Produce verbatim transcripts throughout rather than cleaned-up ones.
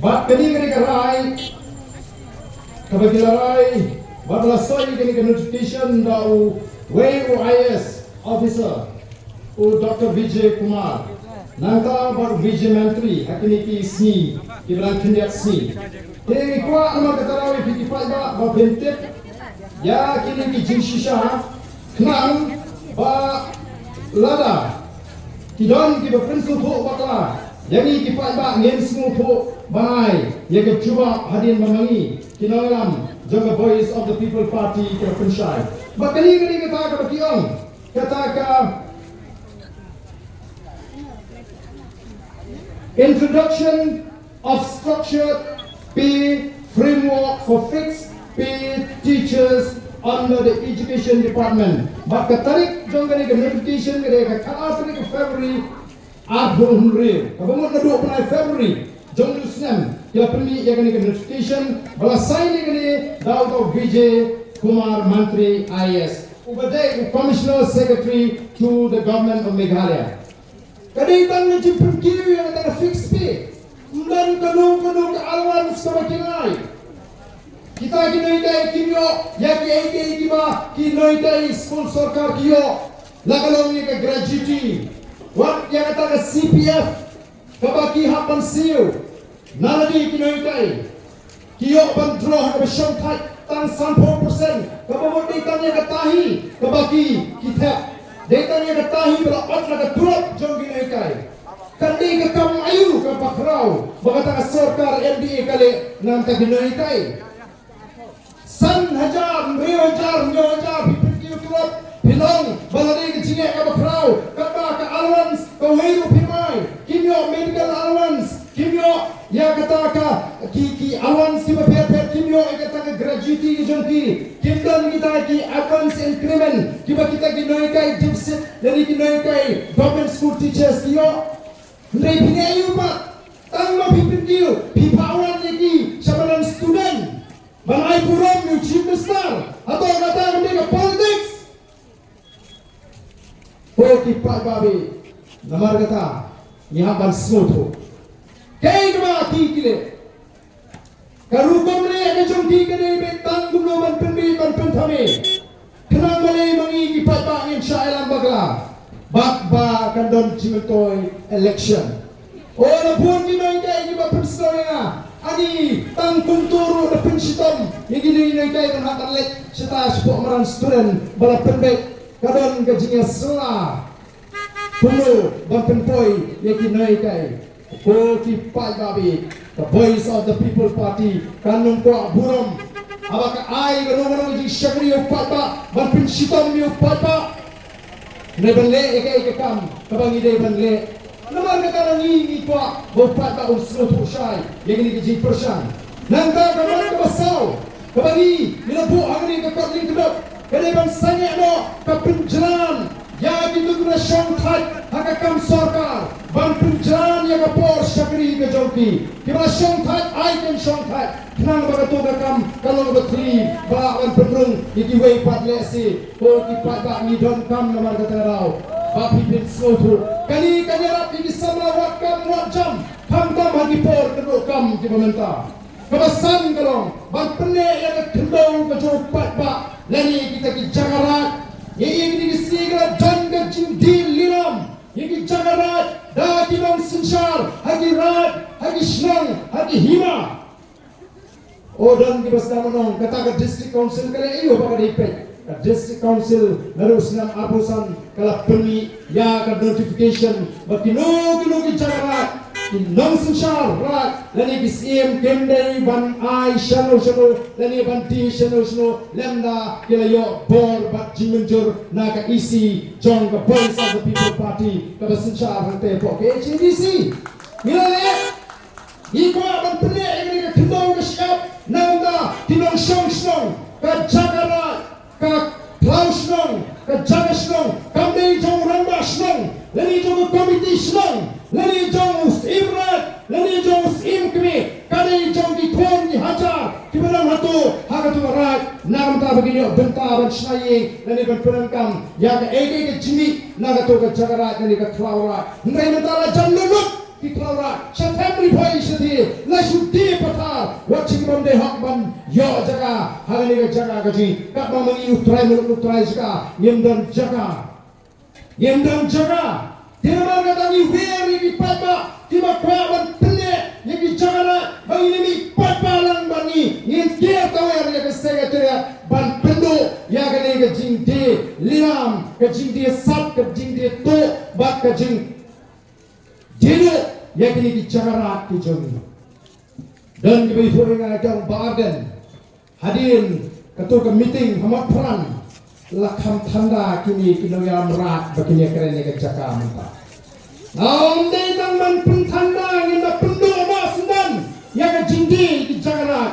Bad kane ka dei ka rai kaba ki la rai bad la soi kane ka notification da uwei u I A S officer, u Doctor Vijay Kumar, nangta bad u Vijay Mantri ha kine ki sngi kiba dang khyndiat sngi. Te ngi kwah namar kata ka daw ïa phi ki paidbah ba phin tip ïa kine ki jingshisha, khnang ba lada ki don kiba pynsngewthuh bakla ïa ngi ki paidbah, ngin sngewthuh ban ai ïa ka jubab hadien ba ma ngi ki nongïalam jong ka Voice of the People Party ki la pynshai. Bad kane ka dei kata kaba ki ong, kata ka introduction of structured pay framework for fixed pay teachers under the Education Department. Bad ka tarik jong kane ka notification ka dei ka khatar tarik February arphew hynriew, kaba mut naduh u bnai February jong u snem ki la pynmih ïa kane ka notification, ba la sign ïa kane da u Vijay Kumar Mantri I A S, uba dei u Commissioner Secretary to the Government of Meghalaya. Ka dei tang ka jingpynkiew ïa kata ka fixed pay. Ym don kano kano ka allowance kaba ki ai. Kita ki nonghikai kim ïoh ïa kiei kiei kiba ki nonghikai skul sorkar ki ïoh, la ka long ïa ka gratuity, wat ïa kata ka C P F kaba ki hap ban siew. Na lade ki nonghikai ki ïoh ban draw ha kaba shongthait tang sanphew percent, kaba mut dei tang ïa kata hi kaba ki, ki thep. Dei tang ïa kata hi ba la ot na ka turap jong ki nonghikai. Kan dei ka kam aïu kaba khraw ba kata ka sorkar M D A ka leh na ka bynta ki nonghikai? San hajar, hynriew hajar, hynñiew hajar phi pynkiew turap, phi long ba la dei ka jingeh kaba khraw. Katba ka allowance kawei ruh phim ai, kim ïoh medical allowance, kim ïoh ïa kata ka, ki, ki allowance kiba pher pher, kim ïoh ïa kata ka gratuity ka jong ki, kim don kita ki advance increment kiba kita ki nonghikai deficit lane ki nonghikai government school teachers ki ïoh. Hynrei phi neh aïu pat? Tang ma phi pynkiew, phi phah wan ïa ki sha madan student ban ai burom ïa u Chief Minister. Hato kata ka dei ka politics? Ko ki paidbah, namar kata ngi hap ban sngewthuh kaei kaba ki, ki leh. Ka rukom leh ka jong ki ka dei beit tang kumno ban pynbeit ban pynthame, khnang balei ma ngi ki paidbah ngin shah ïalam bakla bad ba kan don jingmyntoi election. O, la bun ki nonghikai kiba pynsngew ïa nga, ani tang kumta ruh da pynshitom ïa ki nonghikai ban hap ban leit shata shapoh madan student ba la pynbeit. Ka don ka jingïasylla kumno ban pynpoi ïa ki nonghikai. Ko ki paidbah, ka Voice of the People Party kan nym kwah burom haba ka ai kano kano ka jingshakri ïa u paidbah ban pynshitom ïa u paidbah. Ngi ban leh ïa kaei ka kam kaba ngi dei ban leh. Namar kata ngi, ngi kwah ba u paidbah un sngewthuh shai ïa kane ka jingpyrshang. Nangta ka mat kaba saw kaba ngi, ngi la buh ha kane ka kot lyngkdop ka dei ban sangeh noh ka pynjlan ïa kito kiba la shongthait ha ka kam sorkar ban pynjlan ïa ka por shakri ka jong ki. Kiba la shongthait ai kin shongthait khnang ba kato ka kam ka long kaba thli, ba lah ban pynrung ïa kiwei pat lehse. Ko ki paidbah, ngi donkam namar kata ka daw ba phi phin sngewthuh. Kane kan ïarap ïa ki samla wad kam wad jam, khamtam ha ki por kynduh kam kiba mynta. Kaba san ka long ban pynneh ïa ka khyndew ka jong u paidbah lane kita ki jaka raid. Ïa, ïa kine ki sngi ka la don ka jingdie lilam ïa ki jaka raid da ki nongsynshar ha ki raid, ha ki shnong, ha ki hima. O, don kiba sdang ban ong kata ka District Council ka leh aïu ba ka dei peit. Ka District Council naduh u snem arphew san ka la pynmih ïa ka notification ba kino kino ki jaka raid, ki nongsynshar raid lane ki syiem kim dei ban ai shano shano lane ban die shano shano lymda ki la ïoh bor bad jingmynjur na ka E C jong ka Voice of the People Party kaba synshar hangtei hapoh K H A D C. Ngi la leh, ngi kwah ban pynneh ïa kane ka khyndew ka shyiap, nangta ki nongshong shnong, ka jaka raid, ka khlaw shnong, ka jaka shnong kam dei jong u rangbah shnong lane jong u komiti shnong lane jong u syiem raid lane jong u syiem kmie. Ka dei jong ki khun ki hajar kiba don hato ha kato ka raid, na ka bynta ba kin ïoh bynta ban shna ïing lane ban pyndonkam ïa kaei kaei ka jingmih na kato ka jaka raid lane ka khlaw raid. Hynrei mynta la jan lut lut. Ki khlaw rah sha them ri phai sha thie, la shu die pathar wat sha ki bym dei hok ban ïoh jaka ha kane ka jaka ka jong ngi. Katba ma ngi u trai muluk u trai jaka, ngim don jaka. Ngim don jaka. Te namar kata ngi wer ïa ki paidbah kiba kwah ban pynneh ïa ki jaka rah ba ngin ym mih paidbah lang bad ngi. Ngin kiar tawer ïa ka Secretariat ban pynduh ïa kane ka jingdie lilam, ka jingdie sap, ka jingdie tuh bad ka jing Dei ruh ïa kine ki jaka rah ki jong ngi. Don kiba ïathuh ïa nga, ong Bah Ardent, hadien kato ka meeting ha Motphran, la kham thanda kine ki nongïalam rah ba kin ïakren ïa ka jaka mynta. Nga ong ym dei tang ban pynthanda, ngin da pynduh noh shen ïa ka jingdie ki jaka rah.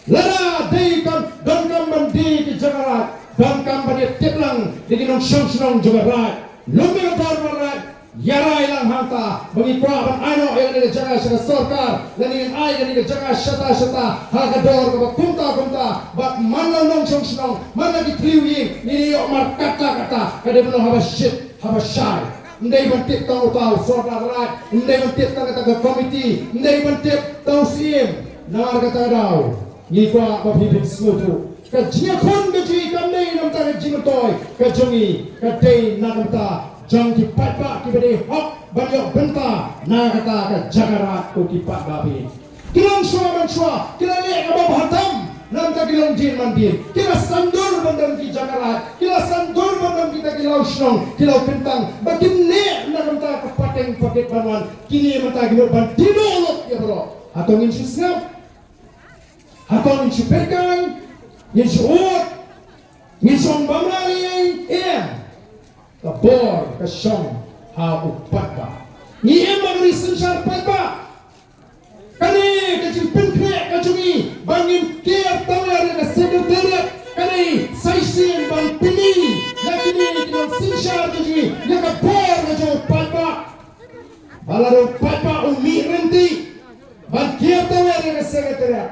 Lada dei kam, donkam ban die ki jaka rah, donkam ban ïatip lang da ki nongshong shnong jong ka rah. Lum ïa ka dor ba rah, ïa rai lang hangta ba ngi kwah ban ai noh ïa kane ka jaka sha ka sorkar, lane ngin ai kane ka jaka shata shata ha ka dor kaba kumta kumta, bad man la u nongshong shnong, man la ki thliew ïing, ngin ïoh mar katta katta, ka dei ban long haba shit haba shai. Ym dei ban tip tang uta u sordar rah, ym dei ban tip tang kata ka komiti, ym dei ban tip tang u Syiem. Namar kata ka daw ngi kwah ba phi phin sngewthuh, ka jingïakhun ka jong ngi kam dei na ka bynta ka jingmyntoi ka jong ngi, ka dei na ka bynta jong ki paidbah kiba dei hok ban ïoh bynta na kata ka jaka rah, ko ki paidbah phi. Ki long shuwa ban shuwa, ki la leh kaba bha tam, nangta ki long dien man dien. Ki la sngewdur ban don ki jaka rah, ki la sngewdur ban don kita ki law shnong, ki law kyntang, ba kin neh na ka bynta ka pateng paket ban wan. Kine mynta ki mut ban die noh lut ïa baroh. Hato ngin shu sngap? Hato ngin shu pyrkhat? Ngin shu ud? Ngin shu ong bamra ïa, ïa. Ka bor ka shong ha u paidbah. Ngi im ha ka ri synshar paidbah. Kane ka jingpynkhreh ka jong ngi ba ngin kiar tawer ïa ka Secretariat, kane sa shisien ban pyni ïa kine ki nongsynshar ka jong ngi ïa ka bor ka jong u paidbah. Ba lada u paidbah u mih ryntih ban kiar tawer ïa ka Secretariat,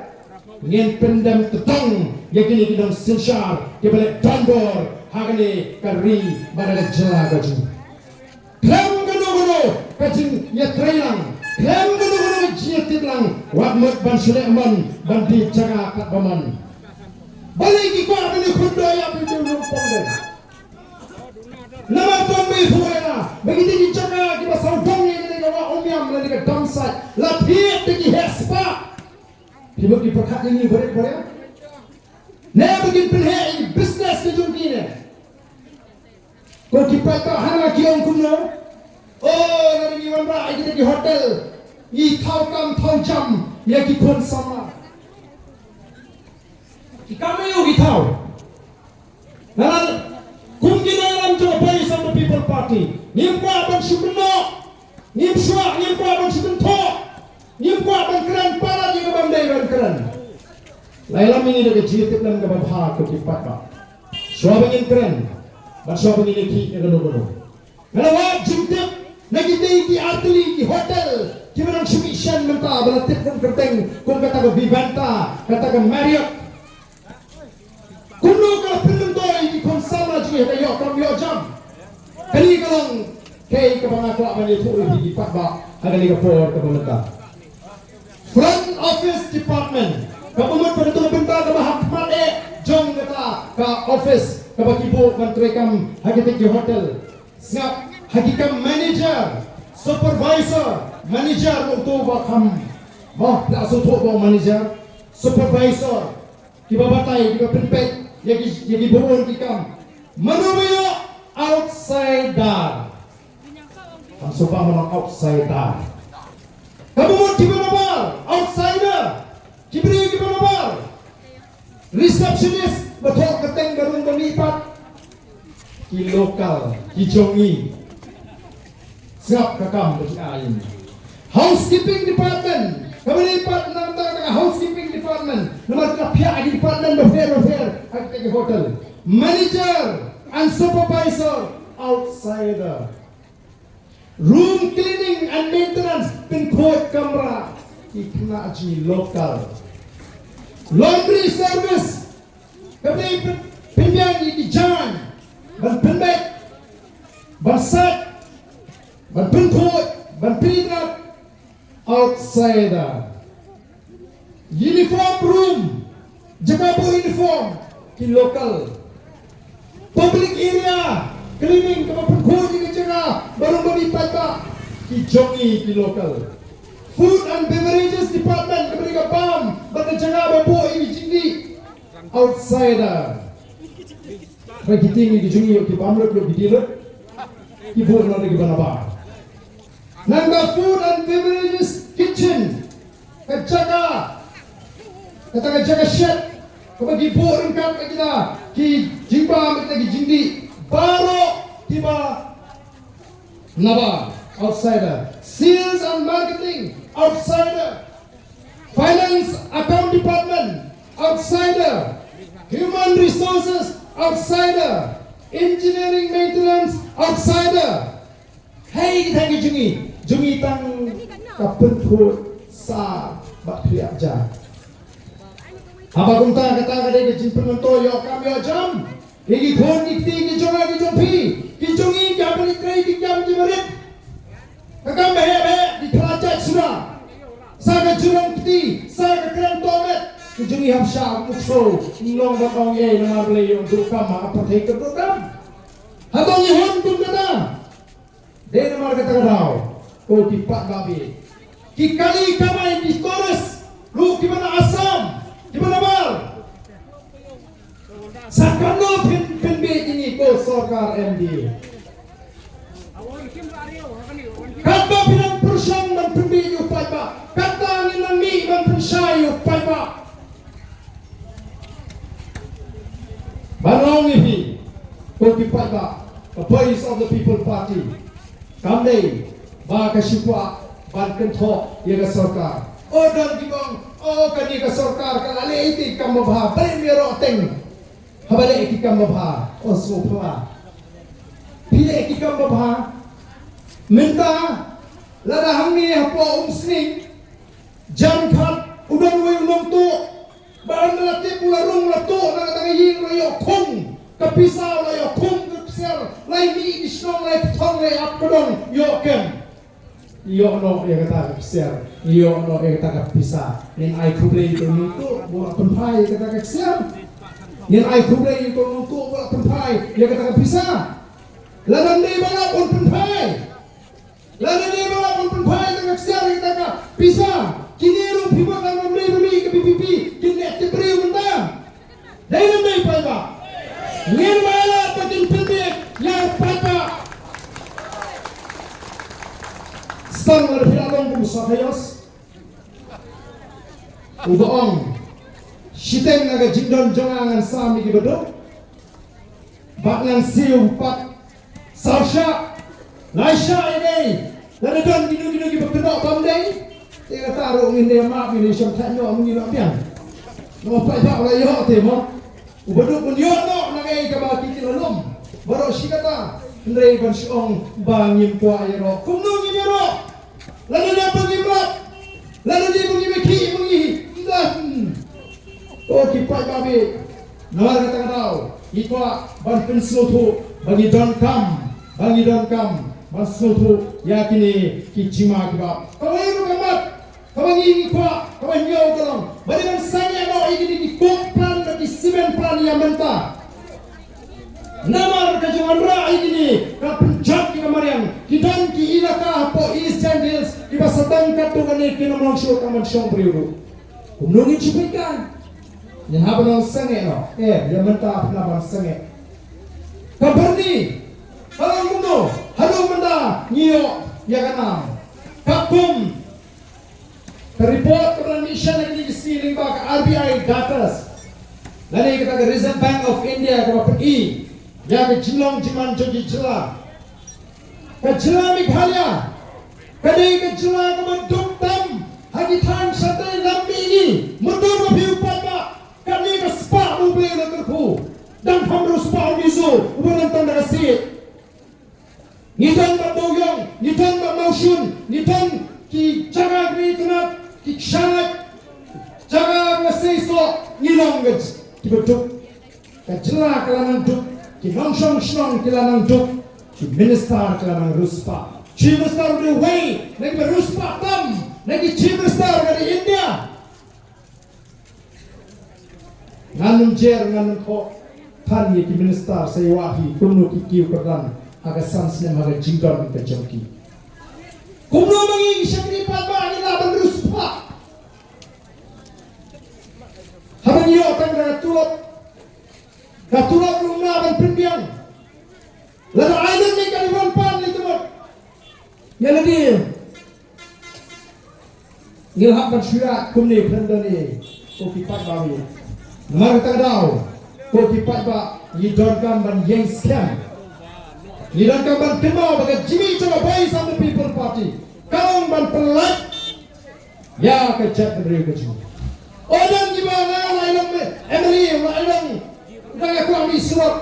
ngin pyndem tdong ïa kine ki nongsynshar kiba leh don bor ha kane ka ri bad ha ka jylla ka jong ngi. Khlem kano kano ka jingïatreilang, khlem kano kano ka jingïatiplang, wat mut ban shu leh mon ban die jaka katba mon. Balei ki kwah ban ïakhun doh ïa phi, phi ruh pom dei. Namar pom, phi pom ïa nga ba kine ki jaka kiba sawdong ïa kane ka wah Umiam lane ka dump site la thied da ki heh spah. Phi mut ki pyrkhat ïa ngi barit barit ne ba kin pynheh ïa ki business ka jong ki ne? Ko ki paidbah, hana ki ong kumno? Oh, lada ngi wanrah ïa kita ki hotel, ngi thaw kam thaw jam ïa ki khun samla. Ki kam aïu ki thaw? Lada kum ki nongïalam jong ka Voice of the People Party, ngim kwah ban shu kynnoh, ngim shuwa, ngim kwah ban shu kynthoh, ngim kwah ban kren palat ïa ka bym dei ban kren. La ïalam ïa ngi da ka jingtip lem kaba bha, ko ki paidbah. Shuwa ba ngin kren bad shuwa ba ngin ïakhih ïa kano kano, nga la wad jingtip na kitei ki artylli ki hotel kiba nang shu mih shen mynta ba la tip kum kyrteng, kum kata ka Vivanta, kata ka Marriott. Kumno ka la pynmyntoi ïa ki khun samla jong ngi ha ka ïoh kam ïoh jam? Kane ka long kaei kaba nga kwah ban ïathuh ïa phi ki paidbah ha kane ka por kaba mynta. Front Office Department, kaba mut ba kata ka bynta kaba ha khmat eh jong kata ka office kaba ki buh ban treikam ha kitei ki hotel. Sngap, ha ki kam manager, supervisor, manager, uto uba kham, ba la sngewthuh ba manager, supervisor, kiba batai, kiba pynpeit ïa ki, ïa ki bun ki kam. Mano ba ïoh? Outsider. Kam sngewbha mano outsider. Kaba mut kiba nabar, outsider. Ki briew kiba nabar. Receptionist, ba thoh kyrteng ba rung ba mih pat. Ki local, ki jong ngi. Sngap ka kam ba ki ai. Housekeeping department, kaba dei pat na ka bynta ka housekeeping department, namar ka phiah ki department bapher bapher ha ki hotel. Manager and supervisor, outsider. Room cleaning and maintenance, pynkhuid kamra, ki khynnah jong ngi, local. Laundry service, kaba dei pyn-, pynbiang ïa ki jaiñ ban pynbeit, ban sait, ban pynkhuid, Ban pynïaid outsider. Uniform room, jaka buh uniform, ki local. Public area cleaning, kaba pynkhuid ïa ka jaka baroh ba ki paidbah, ki jong ngi ki local. Food and Beverages Department, kaba dei ka bam bad ka jaka ba buh ïa ki jingdih, outsider. Ba ki tieng ïa ki jong ngi, ki bam lut, ki dih lut, ki buh noh da kiba nabar. Nangta Food and Beverages Kitchen, ka jaka, kata ka jaka shed kaba ki buh ryngkat bad kita ki jingbam, kita ki jingdih, baroh kiba nabar, outsider. Sales and Marketing, outsider. Finance Account Department, outsider. Human Resources, outsider. Engineering Maintenance, outsider. Hei, ki thang ki jong ngi, jong ngi tang ka pynkhuid sa bad khlieh ja. Haba kumta, kata ka dei ka jingpynmyntoi ïoh kam ïoh jam ïa ki khun ki kti ki jong nga ki jong phi, ki jong ngi, ki hap ban trei ki kam ki barit. Ka kam ba heh ba heh, ki khlad jait suda. Sa ka jrong kti, sa ka kren tohmet, ki jong ngi hap shah mukso, ym long ban ong ei namar balei ïoh duh kam ha ka pyrthei ka duh kam. Hato ngi hun kum kata? Dei namar kata ka daw, ko ki paidbah, ki kali kamai, ki tourist ruh kiba na Assam, kiba nabar. Sa katno phin, phin pynbeit ïa ngi ko sorkar M D A? Katba phi nang pyrshang ban pynbeit ïa u paidbah, kata ngin nang mih ban pynshai ïa u paidbah. Ban ong ïa phi, ko ki paidbah, ka Voice of the People Party kam dei ba ka shu kwah ban kynthoh ïa ka sorkar. O don kiba ong, o kane ka sorkar ka la leh ïa ki kam babha, balei ym ïaroh teng haba leh ïa ki kam babha? O sngewphylla, phi leh ïa ki kam babha. Mynta lada hangne hapoh Umsning, Jaiñkhat, u don uwei u nongtuh ba haba la tip u la rung, u la tuh na kata ka ïing, u la ïoh khum ka pisa, u la ïoh khum ka ksiar, lai mih ki shnong, lai pynthong, lai ap ka dong, ïoh kem. Ïoh noh ïa kata ka ksiar, ïoh noh ïa kata ka pisa. Ngin ai khublei ïa u nongtuh ba u la pynphai ïa kata ka ksiar. Ngin ai khublei ïa u nongtuh ba u la pynphai ïa kata ka pisa. Lada ym dei ba la un pynphai, lada ym dei ba la un pynphai ïa kata ka ksiar, ïa kata ka pisa, kine ruh phi mut lada ym dei ba mih ka V P P kin leh tip briew mynta. Dei ne ym dei paidbah? Ngin ïa lap ba kin pynbeit ïa u paidbah. Sdang lada phi la long kum u Sakaios uba ong, shiteng na ka jingdon jong nga ngan sam ïa ki baduk bad ngan siew pat saw shah, lai shah ïa kaei. Lada don kino kino kiba kynnoh bym dei, te kata ruh ngin ïa map, ngin ïa shong thait noh, ngin ïa biang. Namar paidbah u la ïoh te mo, u baduk un ïoh noh na kaei kaba ki, ki la lum baroh shi katta. Hynrei ban shu ong ba ngim kwah ïaroh, kumno ngin ïaroh? Lada dei ba ngim lap, lada dei ba ngim ïakhih, ba ngi ym don. Ko ki paidbah, namar kata ka daw ngi kwah ban pynsngewthuh ba ngi donkam, ba ngi donkam ban sngewthuh ïa kine ki jingma kiba. Kawei ruh ka mat kaba ngi, ngi kwah, kaba hynñiew ka long ba dei ban sangeh noh ïa kine ki coke plant bad ki cement plant ïa mynta. Namar ka jingwanrah ïa kine ka pynjot ïa ka mariang. Ki don ki ilaka hapoh East Jaintia Hills kiba sa don katto katne, kim long shuh ka ban shong briew ruh. Kumno ngin shu peit ka? Ngin hap ban sangeh noh. Eh, ïa mynta hap ban sangeh. Ka Byrni ka long kumno? Haduh mynta ngi ïoh ïa ka nam. Katkum ka report kaba la mih sha kine ki sngi lyngba ka R B I datas, lane kata ka Reserve Bank of India kaba pyni ïa ka jinglong jingman jong ki jylla. Ka jylla Meghalaya ka dei ka jylla kaba duk tam ha ki thaiñ shatei lam mihngi. Mutdur ma phi u paidbah, kane ka spah ba U Blei u la kyrkhu. Dang kham ruh spah u Mizo uba nang tang da ka siej. Ngi don bad Dewiong, ngi don bad Mawshun, ngi don ki jaka kri tnat, ki kshaid, jaka ba seisoh, ngi long ka j-, kiba duk. Ka jylla ka la nang duk, ki nongshong shnong ki la nang duk, ki minister ki la nang riewspah. Chief Minister u dei uwei na kiba riewspah tam na ki Chief Minister ka ri India. Ngan ym jer, ngan ym khoh than ïa ki minister sa ïa wad hi kumno ki kiew kyrdan ha ka san snem ha ka jingdon ka jong ki. Kumno ma ngi ki shakri paidbah ngi lah ban riewspah? Haba ngi ïoh tang ka tulop, ka tulop ruh ngi lah ban pynbiang. Lada ai lem ïa ka ri wan pan lei ka mut. Ïa lade ngi la hap ban shu ïaid kumne pynban ïa ko ki paidbah. Namar kata ka daw ko ki paidbah ngi donkam ban ïeng skhem. Ngi donkam ban kynmaw ba ka jingmih jong ka Voice of the People Party ka long ban pynlait ïa ka jaitbynriew ka jong ngi. O don kiba nga la ïalong M L A, la ïalong, nga kwah mih surok.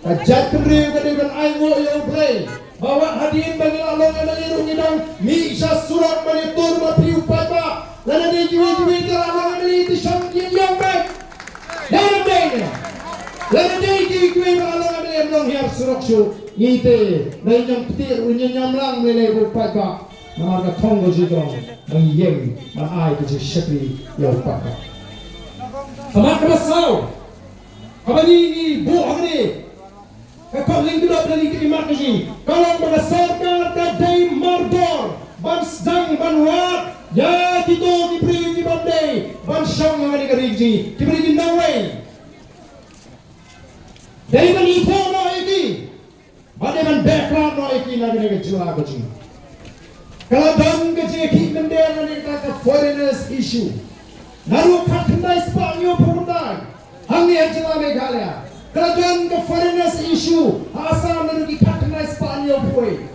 Ka jaitbynriew ka dei ban ainguh ïa U Blei ba wat hadien ba ngi la long M L A ruh ngi dang mih sha surok ban ïatur ma phi u paidbah. Lada dei kiwei kiwei te la long M L A te shong ïa ïong bad. Dei ne dei ne. Lada dei kiwei kiwei ba la long M L A ym long hiar surok shuh. Ngi te dei ñiam kti ruh ñiam lang lei lei u paidbah. Namar ka thong ka jingdon ba ngi ïeng ban ai ka jingshakri ïa u paidbah. Ka mat kaba saw kaba ngi ngi buh hangne, ka kot lyngkdop lane ka imat ka jong ngi ka long ba ka sorkar ka dei mardor ban sdang ban wad ïa kito ki briew ki bym dei ban shong hangne ka ri ka jong ngi, kiba dei ki nongwei. Dei ban ïathuh noh ïa ki. Ba dei ban background noh ïa ki na kane ka jylla ka jong ngi. Ka la don ka jingïakhih mynder na kane ka foreigners issue. Naduh khatkhyndai spah hynñiewphew khyndai hangne ha jylla Meghalaya. Ka la don ka foreigners issue ha Assam naduh ki khatkhyndai spah hynñiewphew.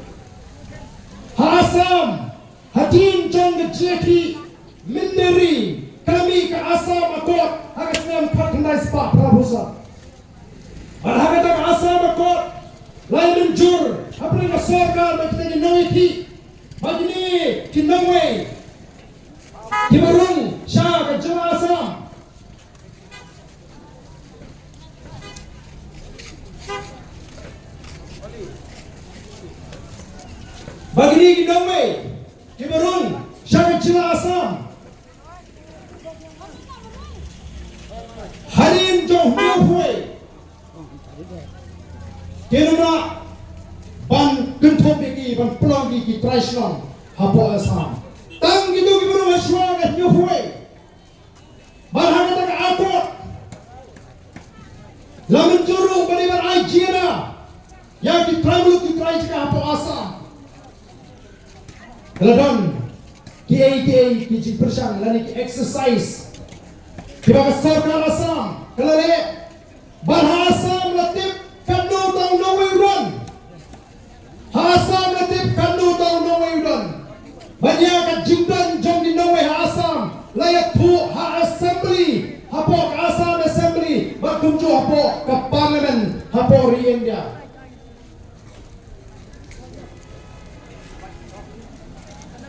Ha Assam, hadien jong ka jingïakhih mynder ri, ka la mih ka Assam Accord ha ka snem khatkhyndai spah phraphew san. Bad ha kata ka Assam Accord la ïa mynjur hapdeng ka sorkar ba kita ki nongïakhih, ba kine ki nongwei kiba rung sha ka jylla Assam, ba kine ki nongwei kiba rung sha ka jylla Assam, hadien jong u hynñiewphew kin ym lah ban kynthup ïa ki, ban pynlong ïa ki trai shnong hapoh Assam. Tang kito kiba rung ha shuwa ka hynñiewphew. Bad ha kata ka Accord la mynjur ruh ba dei ban ai jingïada ïa ki trai muluk ki trai jaka hapoh Assam. Ka la don kiei kiei ki jingpyrshang lane ki exercise kiba ka sorkar Assam ka la leh. Bad ha Assam la tip katno tang nongwei u don. Ha Assam la tip katno tang nongwei u don. Bad ïa ka jingdon jong ki nongwei ha Assam la ïathuh ha Assembly, hapoh ka Assam Assembly bad kumjuh hapoh ka Parliament hapoh ri India.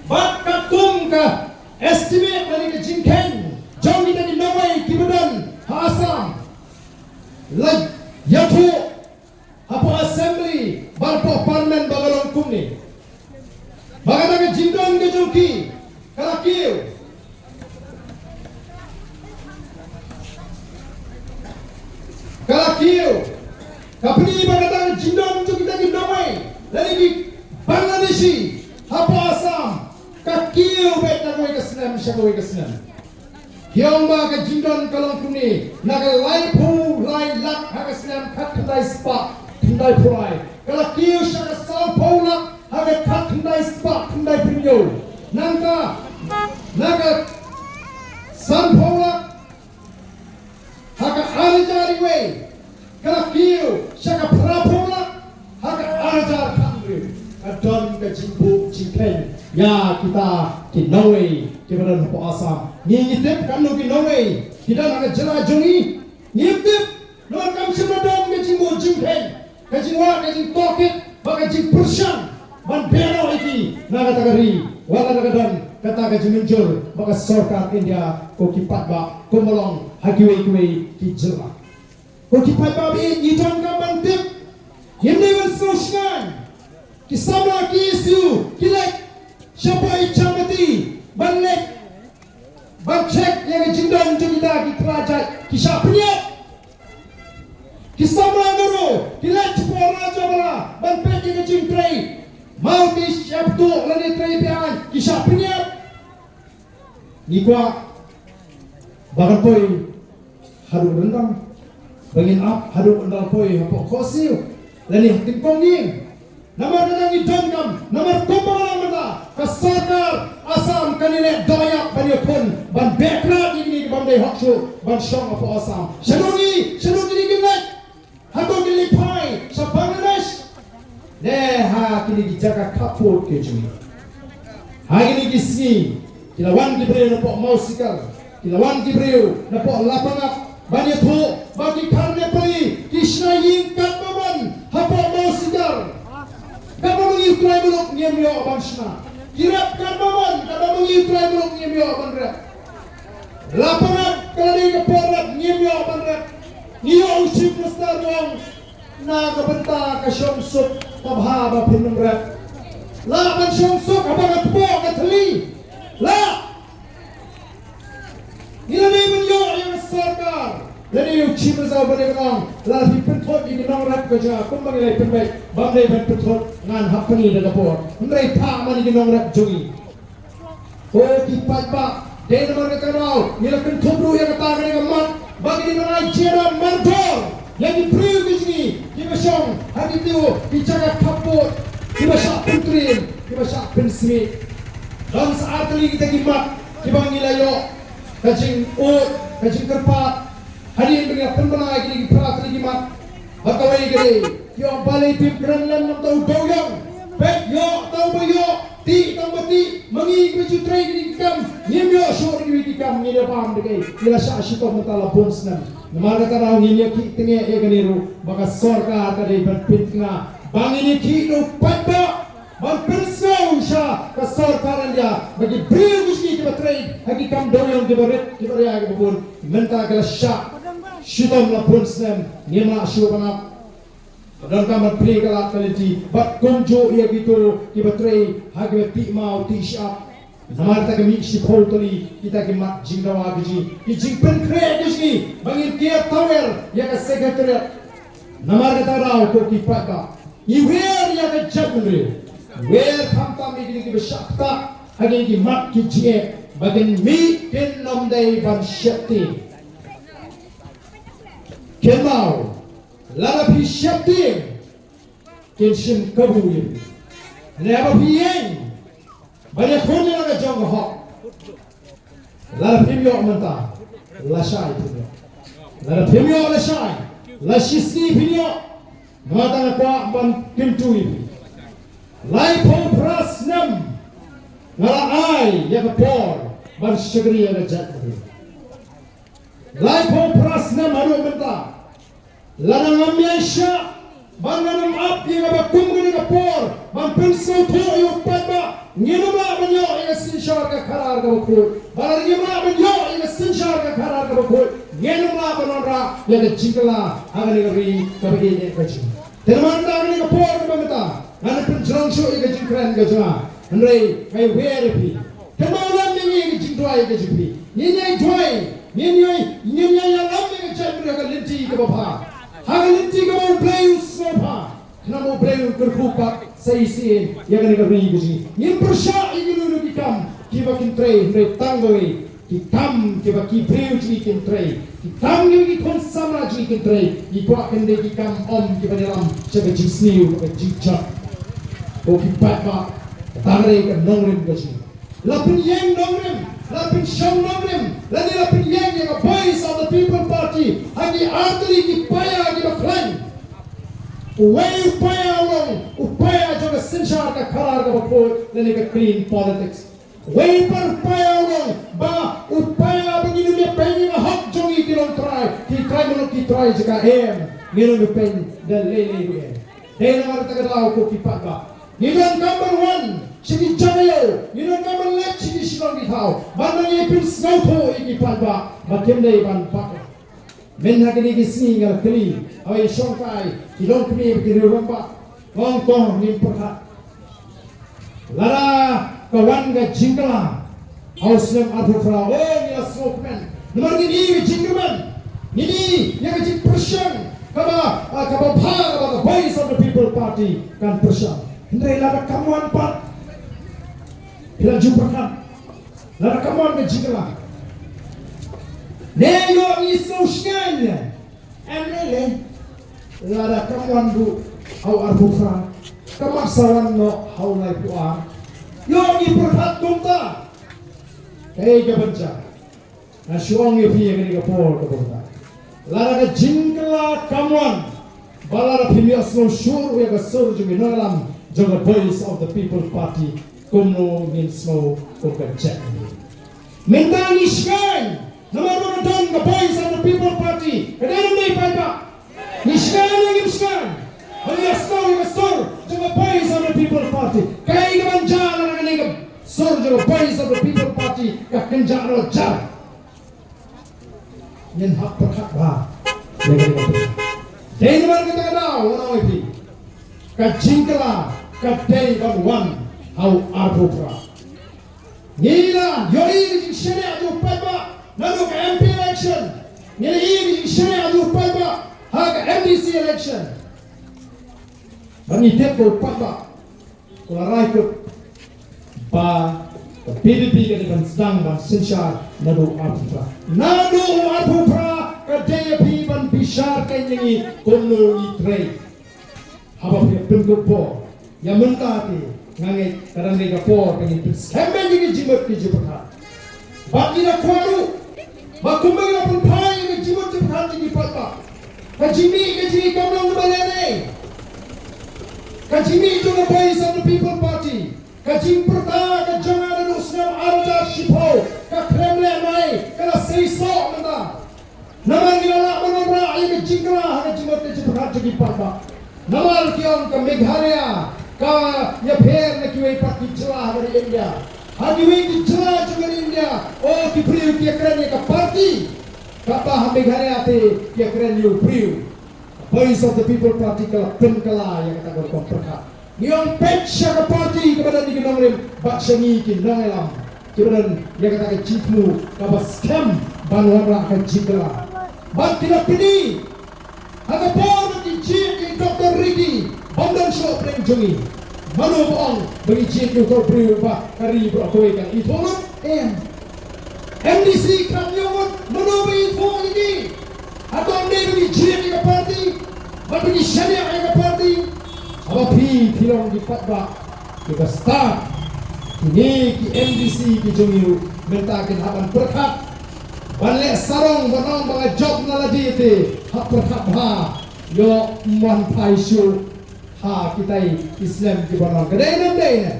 Bad katkum ka estimate lane ka jingkheiñ jong kita ki nongwei kiba don ha Assam la ïathuh hapoh Assembly bad hapoh Parliament ba ka long kumne. Ba kata ka jingdon ka jong ki ka la kiew. Ka la kiew. Ka pyni ba kata ka jingdon jong kita ki nongwei lane ki Bangladeshi hapoh Assam ka kiew beit na kawei ka snem sha kawei ka snem. Ki ong ba ka jingdon ka long kumne, na ka laiphew lai lak ha ka snem khatkhyndai spah khyndaiphew lai, ka la kiew sha ka sawphew lak ha ka khatkhyndai spah khyndaiphew hynñiew. Nangta na ka sanphew lak ha ka ar hajar wei, ka la kiew sha ka phraphew lak ha ka ar hajar khathynriew. Ka don ka jingbuh jingkheiñ ïa kita ki nongwei kiba don hapoh Assam. Ngi ngi tip katno ki nongwei ki don ha ka jylla jong ngi. Ngi tip, donkam shym la don ka jingbuh jingkheiñ, ka jingwad, ka jingtohkit bad ka jingpyrshang ban beh noh ïa ki na kata ka ri. Wat la ka don kata ka jingmynjur ba ka sorkar India, ko ki paidbah, kumba long ha kiwei kiwei ki jylla. Ko ki paidbah ba ïeit, ngi donkam ban tip. Ngim dei ban sngewsngaiñ. Ki samla ki issue ki leit shapoh i Chamati ban leit ban check ïa ka jingdon jong kita ki trai jait, ki shah pynïap. Ki samla Garo ki leit shapoh Rajabala ban peit ïa ka jingtrei mawkiba shah pyntuh lane trei biang, ki shah pynïap. Ngi kwah ba kan poi haduh ryndang, ba ngin ap haduh ryndang poi hapoh khohsiew lane ha tyngkong ïing. Namar kata ngi donkam, namar kumba nga la mynta, ka sorkar Assam kan ïaleh dohïap ban ïakhun, ban beh krad ïa kine ki bym dei hok shuh ban shong hapoh Assam. Shano ngi, shano kine kin leit? Hato kin leit phai sha Bangladesh? Ne ha kine ki jaka khappud ki jong ngi. Ha kine ki sngi ki la wan ki briew napoh Mawsikar, ki la wan ki briew napoh Lapangap ban ïathuh ba ki khar Nepali ki shna ïing katba mon hapoh Mawsikar. Katba mon ngi u trai muluk ngim ïoh ban shna. Ki rep katba mon, katba mon ngi u trai muluk ngim ïoh ban rep. Lapangap ka la dei ka por rep, ngim ïoh ban rep. Ngi ïoh u Chief Minister u ong na ka bynta ka shongsuk ka bha ba phin ym rep. Lah ban shongsuk haba ka kpoh ka thylli. Lah. Ngi la dei ban ïoh ïa ka sorkar. La dei u Chief Minister ba dei ban ong, lada phi pynthut ïa ki nongrep ka jong nga kumba ngi la pynbeit, bym dei ban pynthut, ngan hap pynïaid da ka por. Hynrei phah man ïa ki nongrep jong ngi. Ko ki paidbah, dei namar kata ka daw ngi la kynthup ruh ïa kata ka dei ka mat ba ngi dei ban ai jingïada mardor ïa ki briew ki jong ngi kiba shong ha kito ki jaka khappud, kiba shah pyntriem, kiba shah pynsmit. Don sa ar tylli kita ki mat kiba ngi la ïoh ka jingud, ka jingkyrpad. Hadien ba ngi la pynbna ïa kine ki phra tylli ki mat, ba kawei ka dei ki ong balei phim kren lem na bynta u dewïong. Peit, ïoh tang ba ïoh, tih tang ba tih. Ma ngi kiba ju trei kine ki kam ngim ïoh shuh ïa kine ki kam, ngin ïa bam da kaei? Ngi la shah shitom mynta la bun snem. Namar kata ka daw ngin ïa khih tyngeh ïa kane ruh ba ka sorkar ka dei ban pyntnga ba ngin ïa khih da u paidbah ban pynsngew sha ka sorkar India ba ki briew ki jong ngi kiba trei ha ki kam dewïong kiba rit kiba ria kiba bun. Mynta ki la shah shitom la bun snem, ngim lah shuh ban ap. Ka donkam ban plie ka lad ka lynti bad kumjuh ïa kito kiba trei ha kiba tih maw tih shyiap. Namar kata ka mih shiphew tylli kita ki mat jingdawa ki jong ngi, ki jingpynkhreh ki jong ngi ba ngin kiar tawer ïa ka Secretariat. Namar kata ka daw ko ki paidbah, ngi wer ïa ka jaitbynriew, wer khamtam ïa kine kiba shah ktah ha kine ki mat ki jingeh ba kin mih, kin ym dei ban sheptieng. Kynmaw, lada phi sheptieng, kin shim kabu ïa phi. Lada phi ïeng ban ïakhun ïa la ka jong ka hok, lada phim ïoh mynta, lashai phin ïoh. Lada phim ïoh lashai, la shisngi phin ïoh. Nga tang nga kwah ban kyntu ïa phi. Laiphew phra snem nga la ai ïa ka por ban shakri ïa ka jaitbynriew. Laiphew phra snem haduh mynta, lada ngam ïaishah ban ngam ap ïa kaba kum kane ka por ban pynsngewthuh ïa u paidbah, ngin ym lah ban ïoh ïa ka synshar ka khadar kaba khuid. Bad lada ngim lah ban ïoh ïa ka synshar ka khadar kaba khuid, ngin ym lah ban wanrah ïa ka jingkylla ha kane ka ri kaba ïeit ka jong ngi. Te namar kata kane ka por kaba mynta ngan pynjrong shuh ïa ka jingkren ka jong nga. Hynrei ngi wer ïa phi. Kynmaw lem ïa ngi ïa ka jingduwai ka jong phi. Ngin ïai duwai, ngin ïai, ngin ïai ïalam ïa ka jaitbynriew ha ka lynti kaba bha, ha ka lynti kaba U Blei u sngewbha. Khnang ba U Blei un kyrkhu pat sa shisien ïa kane ka ri ka jong ngi. Ngin pyrshah ïa kino kino ki kam kiba kin trei, hynrei tang kawei ki kam kiba ki briew jong ngi kin trei, ki kam kiba ki khun samla jong ngi kin trei, ki kwah kin dei ki kam ym kiba ïalam sha ka jingsniew bad ka jingjot. Ko ki paidbah, kata ka dei ka nongrim ka jong ngi. La pynïeng nongrim, la pynshong nongrim, lane la pynïeng ïa ka Voice of the People Party ha ki artylli ki paia kiba khlaiñ. Uwei u paia u long u paia jong ka synshar ka khadar kaba khuid lane ka clean politics. Uwei pat u paia u long ba u paia ba ngin ym ïapeiñ ïa ka hok jong ngi ki longtrai, ki trai muluk, ki trai jaka, em, ngin ym ïapeiñ da lei lei ruh, em. Dei namar kata ka daw ko ki paidbah, ngi donkam ban wan sha ki jaka ïew, ngi donkam ban leit sha ki shnong ki thaw ban nang ïa pynsngewthuh ïa ki paidbah ba kim dei ban bat. Mynta kine ki sngi nga la kylli ha i shongkai ki longkmie bad ki rangbah, nga ong to ngin pyrkhat. Lada ka wan ka jingkylla ha u snem arphew phra, oh, ngi la sngewkmen. Namar ngi i ka jingkmen, ngi i ïa ka jingpyrshang kaba, ah, kaba bha, kaba ka Voice of the People Party kan pyrshang. Hynrei lada kam wan pat, phi la ju pyrkhat, lada kam wan ka jingkylla, ne ïoh ngi sngewsngaiñ ne? Em lei lei, lada kam wan ruh ha u arphew phra, kam sa wan noh ha u laiphew ar. Ïoh ngi pyrkhat kumta. Kaei kaban jia? Nga shu ong ïa phi ha kane ka por kaba mynta, lada ka jingkylla kam wan, ba lada phim ïohsngew shuh ruh ïa ka sur jong ki nongïalam jong ka Voice of the People Party, kumno ngin sngew kum ka jaitbynriew? Mynta ngi sngewsngaiñ namar ba ka don ka Voice of the People Party. Ka dei ne em paidbah? Ngi sngewsngaiñ ne ngim sngewsngaiñ? Ngi ïa sngewsih ka sur jong ka Voice of the People Party. Kaei kaban jia lada kane ka sur jong ka Voice of the People Party ka kynjah noh jar? Ngin hap pyrkhat bha. Dei namar kata ka daw, nga ong ïa phi, ka jingkylla ka dei ban wan ha u arphew phra. Ngi la ïohi ka jingshaniah jong u paidbah naduh ka M P election. Ngi la ïohi ka jingshaniah jong u paidbah ha ka M D C election. Ba ngi tip ba u paidbah u la rai kut ba ka V P P ka dei ban sdang ban synshar naduh u arphew phra. Naduh u arphew phra ka dei ïa phi ban bishar kein ïa ngi kumno ngi trei. Haba phi pynkut por ïa mynta te, nga ngeit ka dang dei ka por ba ngin pynskhem beit ïa ki jingmut ki jingpyrkhat. Bad ngi da kwah ruh ba kumba ngi la pynphai ïa ki jingmut jingpyrkhat jong ki paidbah, ka jingmih ka jong ngi kam long kaba lehrain. Ka jingmih jong ka Voice of the People Party, ka jingpyrta ka jong nga naduh u snem ar hajar shiphew, ka khlem lehrain, ka la seisoh mynta. Namar ngi la lah ban wanrah ïa ka jingkylla ha ka jingmut ka jingpyrkhat jong ki paidbah. Namar ki ong ka Meghalaya ka ïapher na kiwei pat ki jylla ha ka ri India. Ha kiwei ki jylla jong ka ri India, oh, ki briew ki ïakren ïa ka party. Katba ha Meghalaya te ki ïakren ïa u briew. Voice of the People Party ka la pynkylla ïa kata ka rukom pyrkhat. Ngi ong peit sha ka party kaba don ïa ki nongrim bad sha ngi ki nongïalam kiba don ïa kata ka jingthmu kaba skhem ban wanrah ka jingkylla. Bad ki la pyni ha ka por ba ki jied ïa i Doctor Ricky bym don shuh pdeng jong ngi. Mano ba ong ba ngi jied ïa uto u briew ba ka ri baroh kawei ka la ithuh lut? Em. M D C khlem ïoh ngut, mano ba ithuh ïa ki? Hato ym dei ba ngi jied ïa ka party bad ba ngi shaniah ïa ka party? Haba phi, phi long ki paidbah kiba stad, kine ki M D C ki jong ngi ruh mynta kin hap ban pyrkhat, ban leh sarong, ban ong ba nga jop na lade te. Hap pyrkhat bha, ïoh ym wan phai shuh ha kitai ki snem kiba wan. Ka dei ne ym dei ne?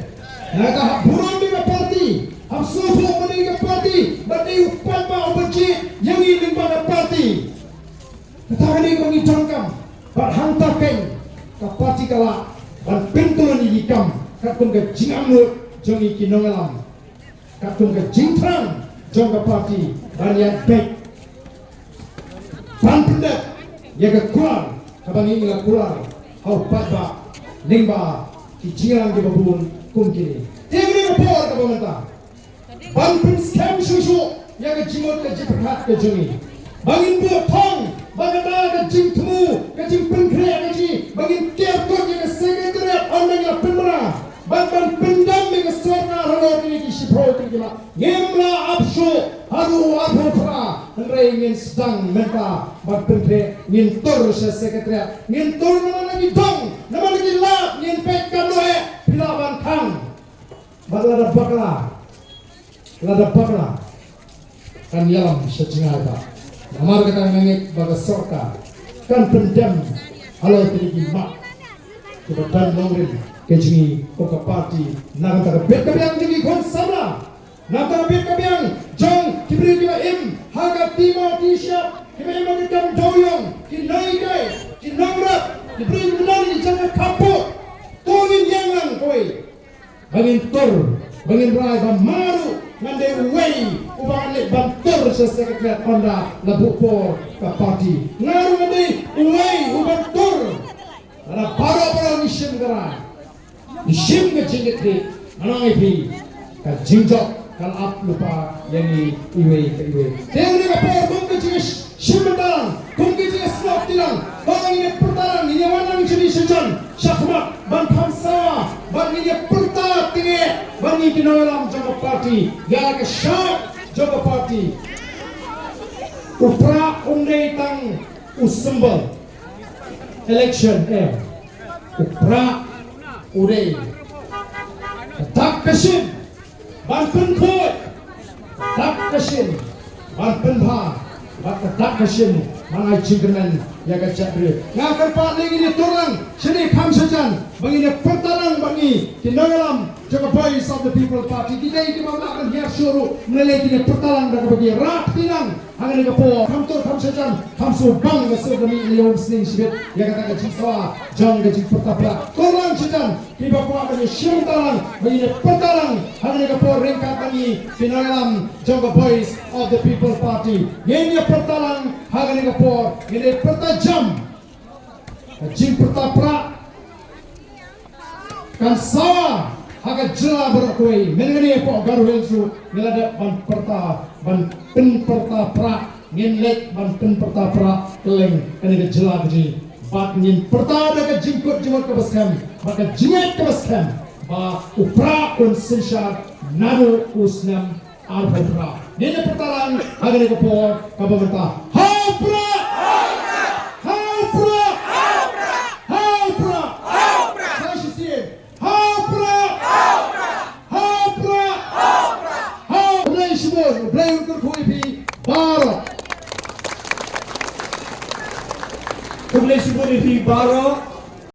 Nangta hap burom ïa ka party, hap sngewthuh ba dei ka party, ba dei u paidbah uba jied ïa ngi lyngba ka party. Kata ka dei kaba ngi donkam. Bad hangta kein ka party ka lah ban pyntyllun ïa ki kam katkum ka jingangnud jong ngi ki nongïalam, katkum ka jingthrang jong ka party ban ïaid beit ban pyndep ïa ka kular kaba ngi la kular ha u paidbah lyngba ki jingïalang kiba bun kum kine. Te kane ka por kaba mynta ban pynskhem shuh shuh ïa ka jingmut ka jingpyrkhat ka jong ngi, ba ngin buh thong ba kata ka jingthmu, ka jingpynkhreh ka jong ngi, ba ngin ker kut ïa ka Secretariat ynda ngi la pynbna, bad ban pyndem ïa ka sorkar halor kine ki shiphew tylli ki mat. Ngim lah ap shuh haduh arphew phra, hynrei ngin sdang mynta ban pynkhreh. Ngin tur sha Secretariat, ngin tur namar na ki dong, namar na ki lad, ngin peit katno eh phi lah ban khang. Bad lada bakla, lada bakla, kan ïalam sha jngai ba. Namar kata nga ngeit ba ka sorkar kan pyndem halor kine ki mat kiba don nongrim ka jong ngi kum ka party. Na ka bynta ka bit ka biang jong ki khun samla, na ka bynta ka bit ka biang jong ki briew kiba im ha ka T M R T shop, kiba im ha ka kam dewïong, ki nonghikai, ki nongrep, ki briew kiba don ki jaka khappud. To ngin ïeng lang kawei. Ba ngin tur, ba ngin rai ba ma ruh ngan dei uwei uba ngan leit ban tur sha Secretariat ynda la buh por ka party. Nga ruh ngan dei uwei uban tur. Lada baroh baroh ngi shim ka rai, ngi shim ka jingkitkhlieh, Ngan ong ïa phi, ka jingjop ka la ap lypa ïa ngi iwei pa iwei. Te ïa kane ka por kum ka jingshim bynta lang, kum ka jingsnoh kti lang, ba ngin ïa pyrta lang, ngin ïa wan lang shane shajan shakhmat ban kham sawa, ban ngin ïa pyrta tang eh ba ngi ki nongïalam jong ka party, ïa ka shap jong ka party. U prah um dei tang u symbol election, eh. U prah u dei ka dak ka shin ban pynkhuid, ka dak ka shin ban pynbha, bad ka dak ka shin ban ai jingkyrmen ïa ka jaitbynriew. Nga kyrpad lei ngin ïa tur lang shane kham shajan ba ngin ïa pyrta lang ba ngi ki nongïalam jong ka Voice of the People Party, ki dei kiba ym lah ban hiar shuh ruh, lei lei ngin ïa pyrta lang da kaba ki rah kti lang. Ha kane ka por kham tur kham shajan, kham sngewbang ka sur ka mihnong ïa u sning shibit ïa kata ka jingsawa jong ka jingpyrta prah. Tur lang shajan kiba kwah ban ïa shim bynta lang ba ngin ïa pyrta lang ha kane ka por ryngkat bad ngi ki nongïalam jong ka Voice of the People Party. Ngin ïa pyrta lang ha kane ka por, ngin ïa pyrta jam. Ka jingpyrta prah kan sawa ha ka jylla baroh kawei. Mynne kane hapoh Garo Hills ruh ngi la dep ban pyrta, ban pynpyrta prah, ngin leit ban pynpyrta prah kylleng kane ka jylla ka jong ngi. Bad ngin pyrta da ka jingkut jingmut kaba skhem bad ka jingngeit kaba skhem ba u prah un synshar naduh u snem arphew phra. Ngin ïa pyrta lang ha kane ka por kaba mynta. Ha u prah! Ha u prah! Ha u prah! Sa shisien. Ha u prah! Ha u prah! Ha u, khublei shibun, U Blei un kyrkhu ïa phi baroh. Khublei shibun ïa phi baroh.